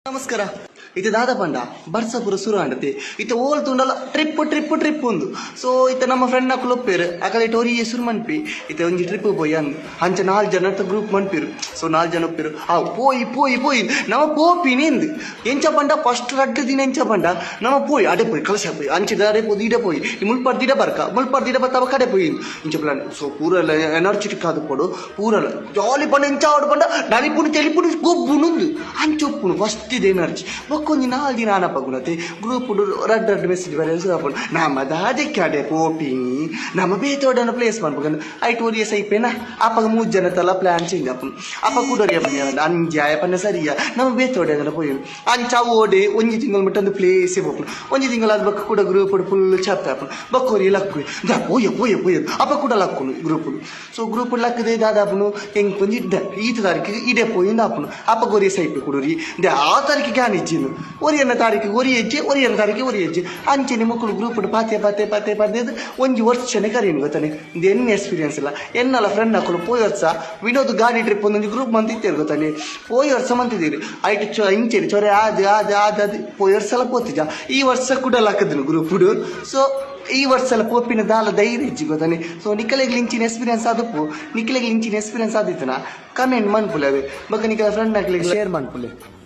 ನಮಸ್ಕಾರ. ಇತ್ತೆ ದಾದ ಪಂಡ, ಬರ್ಸ ಪೂರ ಸುರು ಆಂಡತೆ. ಇತ್ತೆ ಓಲ್ ತೂಂಡಲ ಟ್ರಿಪ್ ಟ್ರಿಪ್ ಟ್ರಿಪ್ ಉಂದು. ಸೊ ಇತ್ತೆ ನಮ್ಮ ಫ್ರೆಂಡ್ ಅಕುಲು ಒಪ್ಪೇರು, ಅಕಲೆ ಒರಿಯೇ ಸುರು ಮನ್ಪಿ, ಇತ್ತೆ ಒಂಜಿ ಟ್ರಿಪ್ ಪೋಯಿ ಅಂದ್. ಅಂಚ ನಾಲ್ ಜನ ಗ್ರೂಪ್ ಮನ್ಪಿರು. ಸೊ ನಾಲ್ ಜನ ಒಪ್ಪೇರು, ಆ ಪೋಯಿ ಪೋಯಿ ಪೋಯಿ, ನಮ ಪೋಪಿನಿ ಇಂದ್. ಎಂಚ ಪಂಡ, ಫಸ್ಟ್ ರಡ್ಡ್ ದಿನ ಎಂಚ ಪಂಡ, ನಮ ಪೋಯಿ, ಅಡೆ ಪೋಯಿ, ಕಲಶ ಪೋಯಿ, ಅಂಚೆ ಅಡೆ ಪೋದು ಇಡೆ ಪೋಯಿ, ಮುಲ್ಪರ್ದ್ ಇಡೆ ಬರ್ಕ, ಮುಲ್ಪರ್ದ್ ಇಡೆ ಬತ್ತ ಕಡೆ ಪೋಯಿ, ಇಂಚ ಪ್ಲಾನ್. ಸೊ ಪೂರ ಎನರ್ಜೆಟಿಕ್ ಆದ್ ಪೋಡು, ಪೂರಲ ಜಾಲಿ ಪಂಡ ಎಂಚ ಆವಡ್ ಪಂಡ, ನಲಿಪುನು, ತೆಲಿಪುನು, ಗೊಬ್ಬುನು, ಅಂಚ ಉಪ್ಪುನು ಫಸ್ಟ್ ಇದು ಎನರ್ಜಿ. ಬೊಕ್ಕೊಂಜಿ 4 ದಿನ ಆನಪ ಗುಣತೆ ಗ್ರೂಪ್ ರಡ್ಡ್ ರಡ್ಡ್ ಮೆಸೇಜ್ ಬರೆಯಲು ಶುರು ಆಪುಂಡು. ನಮ ದಾದಕ್ಕೆ ಅಡೆ ಪೋಪಿನಿ, ನಮ ಬೇತೋಡನ ಪ್ಲೇಸ್ ಮನ್ಪುಗಂದು. ಐಟ್ ಒರಿಯ ಸೈಪೇನ. ಅಪಗ ಮೂಜ್ ಜನತಲ ಪ್ಲಾನ್ ಚೇಂಜ್ ಆಪುಂಡು. ಅಪ ಕುಡೊರಿಯ ಪಂಡ, ಅಂಜಾಯ ಪಂಡ ಸರಿಯ, ನಮ ಬೇತೋಡೆ ಅದನ್ನ ಪೋಯಿ. ಅಂಚ ಓಡೆ ಒಂಜಿ ತಿಂಗಳು ಮುಟ್ಟ ಒಂದು ಪ್ಲೇಸೇ ಪೋಪುಂಡು. ಒಂಜಿ ತಿಂಗಳು ಆದ್ ಬೊಕ್ಕ ಕೂಡ ಗ್ರೂಪ್ ಫುಲ್ ಚಾಪ್ತೆ ಆಪುಂಡು. ಬೊಕ್ಕ ಒರಿ ಲಕ್ಕು the ಪೋಯ ಪೋಯ ಪೋಯ. ಅಪ ಕೂಡ ಲಕ್ಕುನು ಗ್ರೂಪ್. ಸೊ ಗ್ರೂಪ್ ಲಕ್ಕದೆ ದಾದಾಪುನು, ಎಂಕ್ ಒಂಜಿ ಇಡ್ಡೆ ಈತ ತಾರೀಕಿಗೆ ಇಡೆ ಪೋಯಿಂದ ಆಪುಂಡು. ಅಪಗ ಒರಿಯ ಸೈಪೆ ಕುಡೋರಿ, ದೆ ಆ ತಾರೀಕಿಗೆ ಆನಿಜ್ಜಿನು, ಒರಿಯನ ತಾರೀಕಿಗೆ ಒರಿ ಹೆಜ್ಜೆ, ಒರಿಯನ ತಾರೀಕಿಗೆ ಒರಿ ಹೆಜ್ಜೆ. ಅಂಚೆನೆ ಮಕ್ಕಳು ಗ್ರೂಪ್ ಪಾತೆ ಪಾತೆ ಪಾತೆ ಪಾತೆ ಒಂಜಿ ವರ್ಷನೆ ಕರೀನು, ಗೊತ್ತಾನೆ? ಇದು ಎನ್ನ ಎಕ್ಸ್ಪೀರಿಯನ್ಸ್ ಇಲ್ಲ. ಎನ್ನಲ ಫ್ರೆಂಡ್ ಅಕುಲು ಪೋಯಿ ವರ್ಷ ವಿನೋದ್ ಗಾಡಿ ಟ್ರಿಪ್ ಒಂದೊಂದು ಗ್ರೂಪ್ ಮಂತಿತ್ತೇರು, ಗೊತ್ತಾನೆ? ಪೋಯಿ ವರ್ಷ ಮಂತಿದ್ದೀರಿ. ಐಟ್ ಚೊ ಇಂಚೆನೆ ಚೊರೆ ಆದ್ ಆದ್ ಆದ್ ಆದ್ ಪೋಯಿ ವರ್ಷ ಎಲ್ಲ ಪೋತಿಜ. ಈ ವರ್ಷ ಕೂಡ ಲಕ್ಕದನು ಗ್ರೂಪ್. ಸೊ ಈ ವರ್ಷ ಎಲ್ಲ ಪೋಪಿನ ದಾಲ ಧೈರ್ಯ ಇಜ್ಜಿ, ಗೊತ್ತಾನೆ? ಸೊ ನಿಕಲೆಗ್ ಇಂಚಿನ ಎಕ್ಸ್ಪೀರಿಯನ್ಸ್ ಆದಪ್ಪು. ನಿಕಲೆಗ್ ಇಂಚಿನ ಎಕ್ಸ್ಪೀರಿಯನ್ಸ್ ಆದಿತ್ತನ, ಕಮೆಂಟ್ ಮನ್ಪುಲೆ. ಅವೆ ಬೊಕ್ಕ ನಿಕಲ ಫ್ರೆಂಡ್ ಅಕ್ಲೆಗ್ ಶೇರ್ ಮನ್ಪುಲೆ.